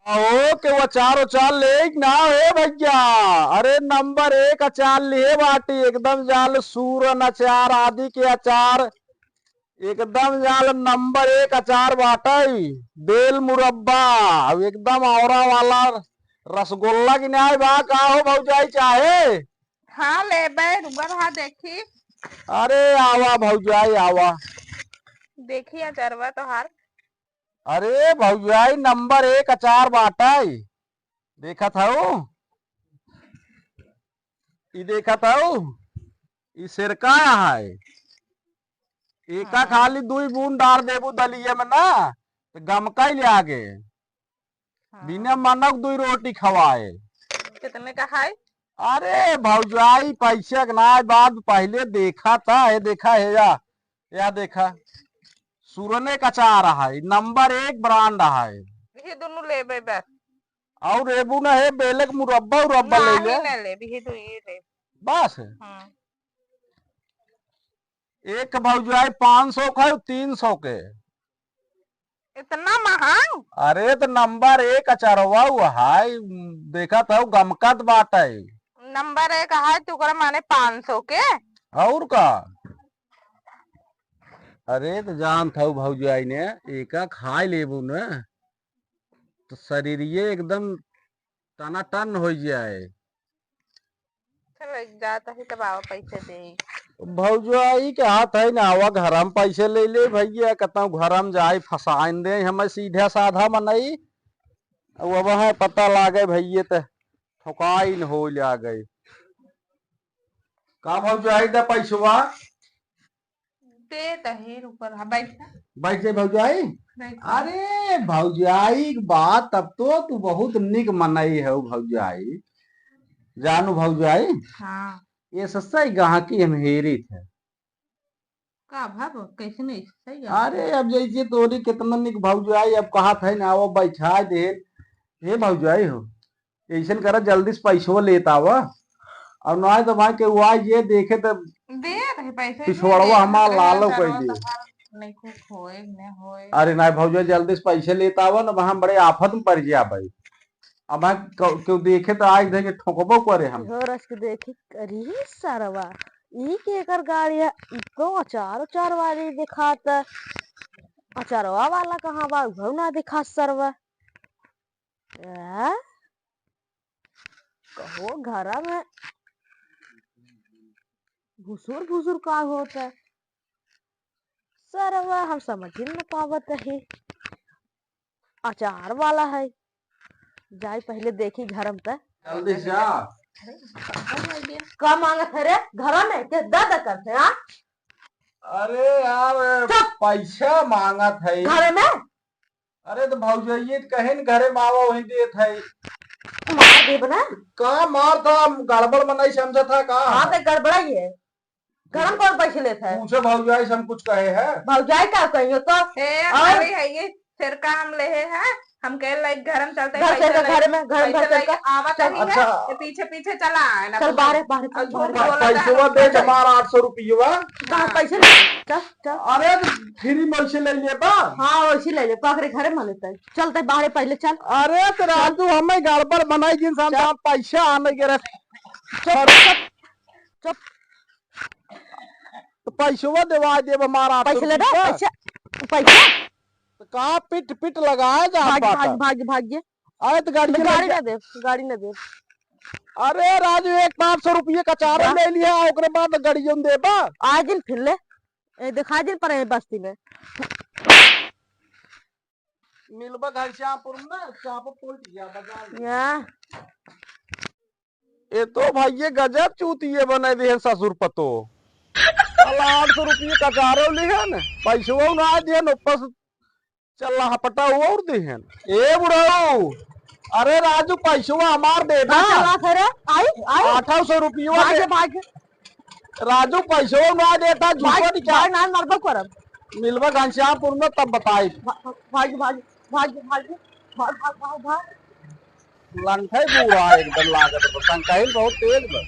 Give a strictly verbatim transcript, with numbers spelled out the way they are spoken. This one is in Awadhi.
अहो, के अचार उचार लेइ ना हे भइया? अरे, नंबर एक अचार लिहे बाटी, एकदम जान लो, सूरन अचार, आदि के अचार, एकदम जान लो, नंबर एक अचार बाटइ, बेल मुरब्बा, अब एकदम औरा वाला रसगुल्ला कि नाहीं बा, का हो भौजाई चाहे? हाँ, लेबे, रुका रहा, देखी। अरे, आवा भौजाई, आवा। देखी अचारवा तोहार। अरे भौजाई, नंबर एक अचार बाटइ। देखत हऊ? ई देखत हऊ? ई सिरका है। एका हाँ। खाली दुई बूंद डार देबू दलिये में ना, त गमकइ ल्यागे। हाँ। बिना मनक दुई रोटी खवाए। कितने का है? अरे भौजाई, पैसे के ना बात, पहिले देखा त, ये देखा है या, या देखा, सुरने क अचार है, नंबर एक ब्रांड है। ये दुनु लेबे बस। अउर लेबू ना है, बेलक मुरब्बा उरब्बा ले ले। नहीं, नहीं लेबी, ये तो ये ले। बस। हाँ। एक भौजाई पाँच सौ के, तीन सौ के। इतना महंग? अरे, त नंबर एक अचरवा उ है, देखत हऊ, गमकत बाटइ। नंबर एक है, त ओकरा माने पाँच सौ के? अउर का? अरे, त जानत हऊ भौजाई ने, एका खाइ लेबू न, त शरीरिये एकदम टनाटन होइ जाए। चल, एक जात ही तब आवा पैसे दे। भौजाई के हाथ है ना, आवा घर में पैसे ले ले भइया, कतौ घर में जाए फसाइन दे हमें सीधा साधा मनई। अब अब है पता लागे भइया त ठोकाइन हो लागे। का भौजाई दा पैसवा? दे तही ऊपर, हाँ, बैठ जा। बैठ जाए भौजाई। बैठ जा। अरे भौजाई के बात, तब तो तू बहुत निक मनई है भौजाई। जानू भौजाई। हाँ। ये सस्ता ही गाहकी हम हेरी थे। का भाव कैसे नहीं सही है? अरे अब जैसे तोरी कितना निक भौजाई, अब कहा था ना, वो बैठा दे। हे भौजाई हो, ऐसन करा, जल्दी से पैसवा लेत आवा। और ना तो भाई के हुआ ये देखे तो दे रहे पैसे, पिछवाड़वा हमार लालो कह दे। नहीं कुछ होए, न होए। अरे ना भौजाई, जल्दी से पैसे लेत आवा ना, वहाँ बड़े आफत में पड़ जाए भाई। अब वहाँ क-, केहू देखे तो आज देखे ठोकबो करे हम। हो रस के देखी, अरे सरवा, ई के एकर गाड़ी है, ई तो अचार उचार वाली दिखाता। अचारवा वाला कहाँ बा, उहो ना दिखा सरवा। आ? कहो घरा में भुसुर भुसुर का होत है? सरवा हम समझ ही न पावत ही। अचार वाला है, जाई पहिले देखी घर में त। जल्दी से आ। का मांगत है रे? घर में के दा दा करते, हाँ? अरे यार, चुप। पैसा मांगत है। घर में? अरे तो भौजाइये त कहे न घरे में आवा, वहीं देत है। मार देब ना। का मार था, गड़बड़ मनई समझत है का? हाँ, तो गड़बड़ाई है। घर में कौन पैसे लेत है? पूछो भौजाई से हम कुछ कहे है? भौजाई का कहियो तो? ए, और? अरे है ये सिरका हम लेहे है, हम कहे लाइक घर में चलते घर पैसे से लेके, घर में, घर में पैसे घर लेके का। आवत चल। ही है, अच्छा। ये पीछे पीछे चला आए ना चल बोलो। बाहर, बाहर, और झूठ बाहर। बोलो पैसवा ना। दे हमारा आठ सौ रुपयवा। कहाँ हाँ। पैसे ले? चल, चल। अरे तो फ्री में वैसे ले ले बा। हाँ, वैसे ले ले, पकड़े घरे में लेते हैं। चलते बाहर पहले चल। अरे तो राजू, हमें गड़बड़ बनाई दिन से हम चल। तो पैसा आने के रहे। चुप, चुप, चुप। तो पैसवा देवा देब हमारा आठ सौ पैसे ले दे, रुपया। पैसे, पैसे। तो का पिट पिट लगाए जा भाग, बाटा? भाग, भाग, भाग ये। अरे तो गाड़ी तो ले गाड़ी जा। ना दे, गाड़ी ना दे। अरे राजू, एक पाँच सौ रुपये का चारा हाँ। ले लिया, ओकरे बाद गाड़ी जौन देबा। आ दिन फिर ले। ए, दिखा दिन पर है बस्ती में। मिलबा घनश्यामपुर में, चापो पलट गया बाजार में। या। ए तो भइये गजब चूतिये बनाइ दिहेन ससुर पतो। साला आठ सौ रुपये कचारो लिहेन, पैसवो ना दिहेन, ऊपर से चल्ला हपटा और दिहेन। ए बुढ़ऊ, अरे राजू पैसवा हमार दे दा। का चला थे रे? आई, आई। आठ सौ रुपया भाग दे। जा, भाग। राजू पैसवा ना देता, भाग, झूठो निकाल। भाग, ना मरबो करब। मिलबा घनश्यामपुर में तब बताई। भा-, भाग, भाग, भाग, भाग, भाग। लंठे बूढ़ा एकदम लागत बा, संकहिल बहुत तेज बा।